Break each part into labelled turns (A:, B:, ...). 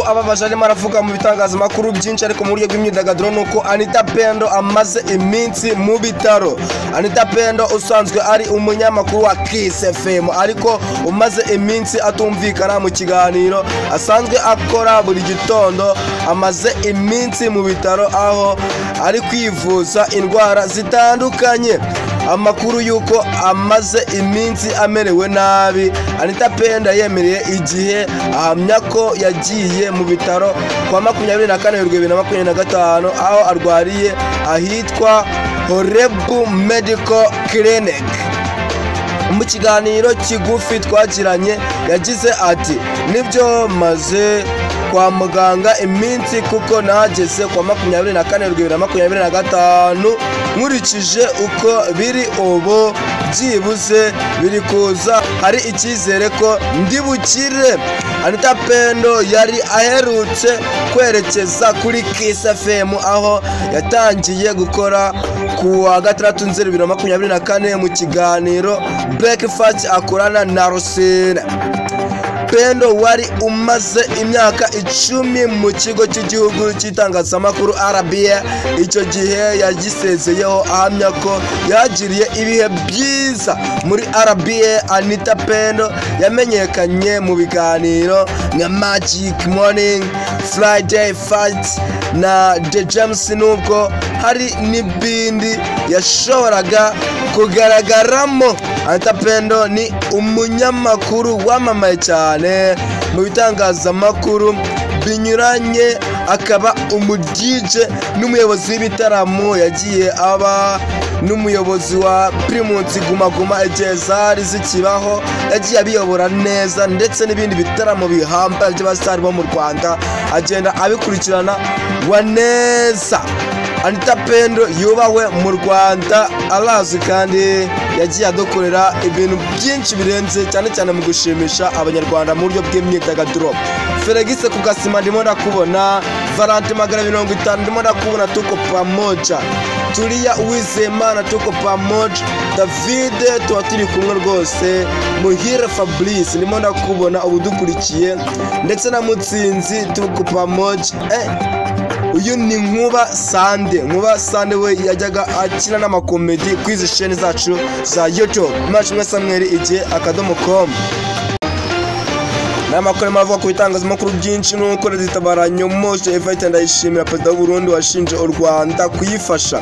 A: Ababaje arimo aravuga mu bitangazamakuru byinshi, ariko mu buryo bw'imyidagaduro nuko Anita Pendo amaze iminsi mu bitaro. Anita Pendo usanzwe ari umunyamakuru wa Kiss FM, ariko umaze iminsi atumvikana mu kiganiro asanzwe akora buri gitondo, amaze iminsi mu bitaro aho ari kwivuza indwara zitandukanye. Amakuru y'uko amaze iminsi amerewe nabi, Anita Pendo yemereye Igihe, ahamya ko yagiye mu bitaro kwa 24 Werurwe 2025, aho arwariye ahitwa Horebu Medical Clinic. Mu kiganiro kigufi twagiranye yagize ati: "Nibyo, maze kwa muganga iminsi kuko nahageze kwa 24 Werurwe 2025. Nkurikije uko biri ubu, byibuze biri kuza, hari icyizere ko ndi bukire." Anita Pendo yari aherutse kwerekeza kuri Kiss FM, aho yatangiye gukora ku wa 6 Nzeri 2024 mu kiganiro Breakfast akorana na Rusine. Pendo wari umaze imyaka 10 mu kigo cy'igihugu cy'itangazamakuru RBA, icyo gihe yagisezeyeho ahamya ko yagiriye ibihe byiza muri RBA. Anita Pendo yamenyekanye mu biganiro nka Magic Morning, Friday Fight na The James, nubwo hari n'ibindi yashoboraga kugaragaramo. Anita Pendo ni umunyamakuru wamamaye cyane mu bitangazamakuru binyuranye, akaba umu DJ n'umuyobozi w'ibitaramo. Yagiye aba n'umuyobozi wa Primus Guma Guma igihe zari zikibaho, yagiye abiyobora neza, ndetse n'ibindi bitaramo bihambaye by'abasitari bo mu Rwanda agenda abikurikirana wa neza. Anita Pendo yubahwe mu Rwanda, arazwi kandi yagiye adukorera ibintu byinshi birenze, cyane cyane mu gushimisha Abanyarwanda mu buryo bw'imyidagaduro. Felix ku gasima ndimo ndakubona, Valentin 250 ndimo ndakubona, tuko pamoja. Tulia Uwizeyimana, tuko pamoja. David, tuba turi kumwe rwose. Muhire Fabrice, ndimo ndakubona ubu dukurikiye, ndetse na Mutsinzi, tuko pamoja. Uyu ni Nkuba Sande. Nkuba Sande we yajyaga akina n'amakomedi kuri izi sheni zacu za YouTube. Imashimwe Samuel, igihe.com. N'amakuru avuga ku bitangazamakuru byinshi nuko Leta itabara nyomoje Evariste Ndayishimiye, perezida w'u Burundi, washinje u Rwanda kuyifasha.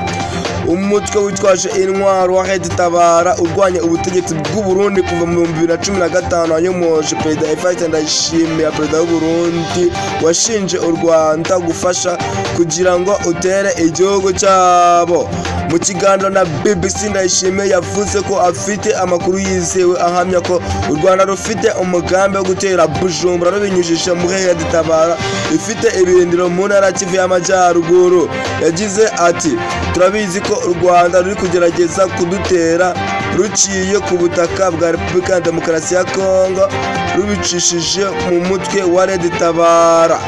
A: Umutwe witwaje intwaro wa Red Tabara urwanya ubutegetsi bw'u Burundi kuva mu 2015 wanyomoje perezida Evariste Ndayishimiye, perezida w'u Burundi, washinje u Rwanda gufasha kugira ngo utere igihugu cyabo. Mu kiganiro na BBC, Ndayishimiye yavuze ko afite amakuru yizewe ahamya ko u Rwanda rufite umugambi wo gutera Bujumbura rubinyujije muri Red Tabara ifite ibirindiro mu ntara Kivu y'Amajyaruguru. Yagize ati: "Turabizi ko u Rwanda ruri kugerageza kudutera ruciye ku butaka bwa Repubulika ya Demokarasi ya Kongo, rubicishije mu mutwe wa Red Tabara,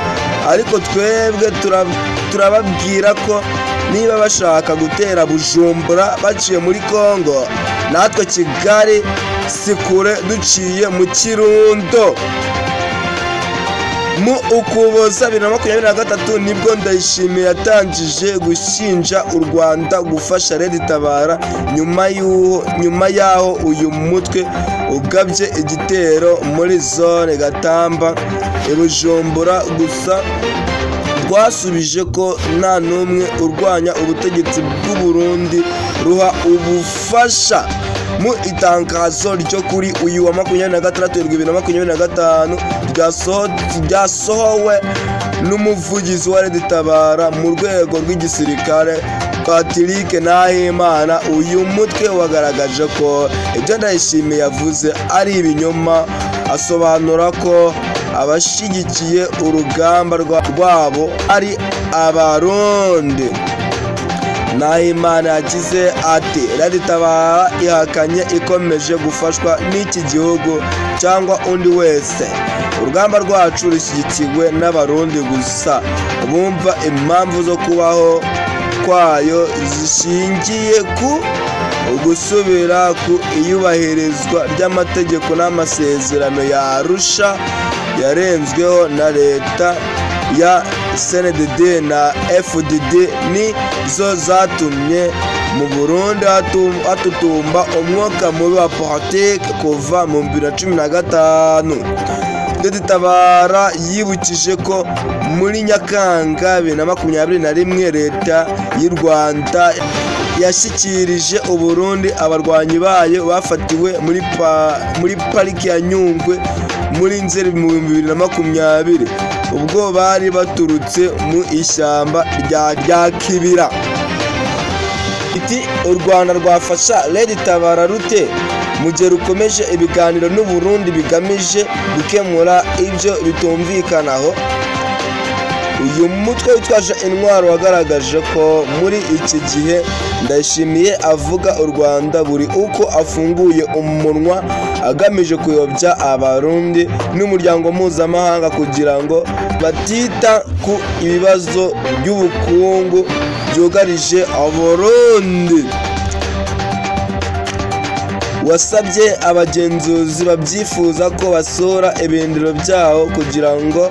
A: ariko twebwe turababwira ko niba bashaka gutera Bujumbura baciye muri Kongo, natwe Kigali si kure, duciye mu Kirundo." Mu Ukuboza 2023 nibwo Ndayishimiye yatangije gushinja u Rwanda gufasha Red Tabara, nyuma y'aho uyu mutwe ugabye igitero muri zone Gatamba i Bujumbura. Gusa rwasubije ko nta n'umwe urwanya ubutegetsi bw'u Burundi ruha ubufasha. Mu itangazo ryo kuri uyu wa 26 Werurwe 2025 ryasohowe n'umuvugizi wa Red Tabara mu rwego rw'igisirikare, Patrick Nahimana, uyu mutwe wagaragaje ko ibyo Ndayishimiye yavuze ari ibinyoma, asobanura ko abashigikiye urugamba rwabo ari Abarundi. Nahimana yagize ati: "Red Tabara ihakanye ikomeje gufashwa n'iki gihugu cyangwa undi wese. Urugamba rwacu rushyigikiwe n'Abarundi gusa bumva impamvu zo kubaho kwayo zishingiye ku gusubira ku iyubahirizwa ry'amategeko n'amasezerano ya Arusha yarenzweho na leta ya CNDD na FDD ni zo zatumye mu Burundi hatutumba umwuka mubi wa politike kuva mu 2015. Tabara yibukije ko muri Nyakanga 2021 leta y'u Rwanda yashyikirije Uburundi abarwanyi bayo bafatiwe muri pariki ya Nyungwe muri Nzeri mu 2020 ubwo bari baturutse mu ishyamba rya Kibira. Iti u Rwanda rwafasha Red Tabara rute mu gihe rukomeje ibiganiro n'u Burundi bigamije gukemura ibyo bitumvikanaho? Uyu mutwe witwaje intwaro wagaragaje ko muri iki gihe Ndayishimiye avuga u Rwanda buri uko afunguye umunwa agamije kuyobya Abarundi n'umuryango mpuzamahanga kugira ngo batita ku ibibazo by'ubukungu byugarije Abarundi. Wasabye abagenzuzi babyifuza ko basura ibirindiro byawo kugira ngo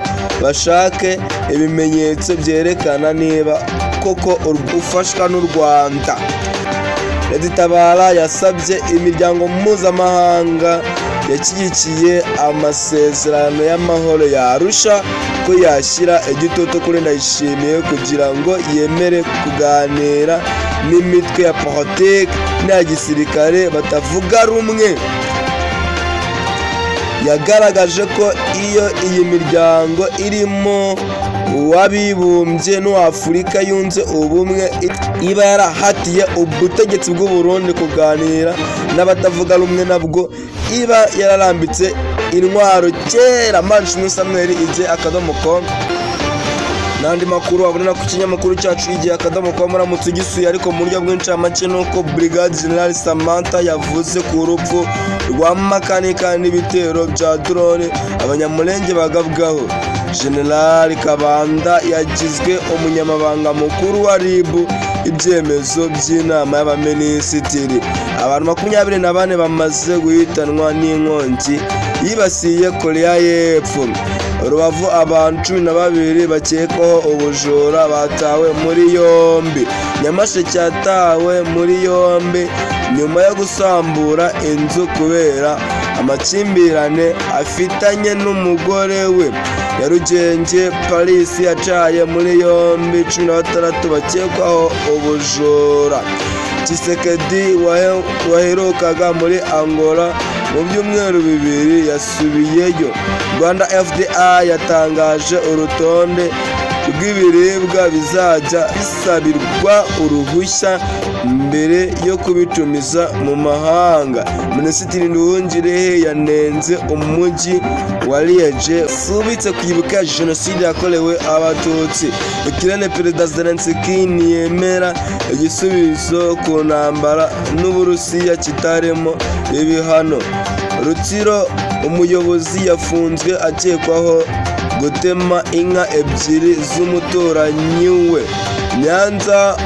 A: bashake ibimenyetso byerekana niba koko ufashwa n'u Rwanda. Tabara yasabye imiryango mpuzamahanga yashyigikiye amasezerano y'amahoro ya Arusha ko yashyira igitutu kuri Ndayishimiye kugira ngo yemere kuganira n'imitwe ya politiki n'iya gisirikare batavuga rumwe. Yagaragaje ko iyo iyi miryango irimo uw'abibumbye n'uw'Afurika yunze ubumwe iba yarahatiye ubutegetsi bw'u Burundi kuganira n'abatavuga rumwe nabwo iba yararambitse intwaro kera. Manishimwe Samuel, igihe akadomo.com. N'andi makuru wabona ku kinyamakuru cyacu igihe akadomo.com muramutse ugisuye, ariko mu buryo bw'incamake nuko Brigade General Samantha yavuze ku rupfu rwa Makanika n'ibitero bya drone Abanyamulenge bagabwaho. General Kabanda yagizwe umunyamabanga mukuru wa RIB, ibyemezo by'inama y'abaminisitiri. Abantu 24 bamaze guhitanwa n'inkongi yibasiye Korea y'Epfo. Rubavu abantu 12 bakekwaho ubujura batawe muri yombi. Nyamasheke yatawe muri yombi nyuma yo gusambura inzu kubera amakimbirane afitanye n'umugore we. Nyarugenge Paris yacaye muri yombi 16 bakekwaho ubujura. Tshisekedi waherukaga muri Angola mu byumweru bibiri yasubiyeyo. Rwanda FDA yatangaje urutonde rw'ibiribwa bizajya bisabirwa uruhushya mbere yo kubitumiza mu mahanga. Minisitiri Nduhungirehe yanenze umujyi wa Liege subitse kwibuka jenoside yakorewe Abatutsi. Ukraine Perezida Zelensky ntiyemera igisubizo ku ntambara n'Uburusiya kitarimo ibihano. Rutsiro umuyobozi yafunzwe akekwaho gutema inka ebyiri z'umuturanyi we. Nyanza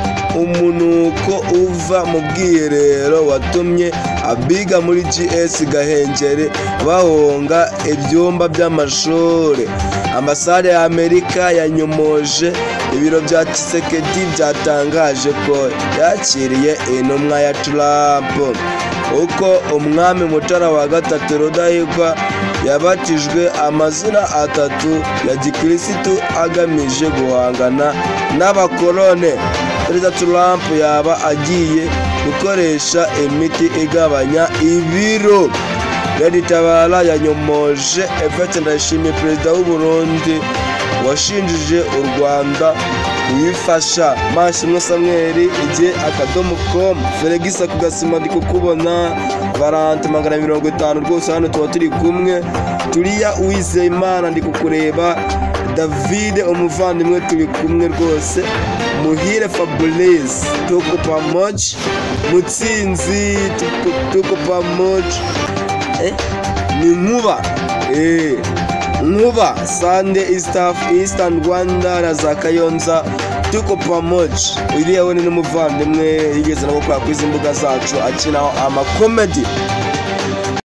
A: umunuko uva mu bwiherero watumye abiga muri GS Gahengeri bahunga ibyumba by'amashuri. Ambasade ya Amerika yanyomoje ibiro bya Tshisekedi byatangaje ko yakiriye intumwa ya Trump. Uko umwami Mutara wa gatatu Rudahigwa yabatijwe amazina atatu ya gikirisitu agamije guhangana n'abakolone. Perezida Trump yaba agiye gukoresha imiti igabanya ibiro. Tabara yanyomoje Evariste Ndayishimiye perezida w'u Burundi washinjije u Rwanda kuyifasha. Manishimwe Samuel, igihe akadomo.com. Felix kugasima ndi kukubona. Valente 150 rwose hano tuba turi kumwe. Turiya Uwizeyimana ndi kukureba. David umuvandimwe turi kumwe rwose. Muhire Fabrice tuko pamoja. Mutsinzi tuko pamoja. Ni Nkuba Nkuba Sande Eastern Rwanda na za Kayonza tuko pamoja. Uriya we ni n'umuvandimwe yigeze no gukora kuri izi mbuga zacu akinaho amakomedi.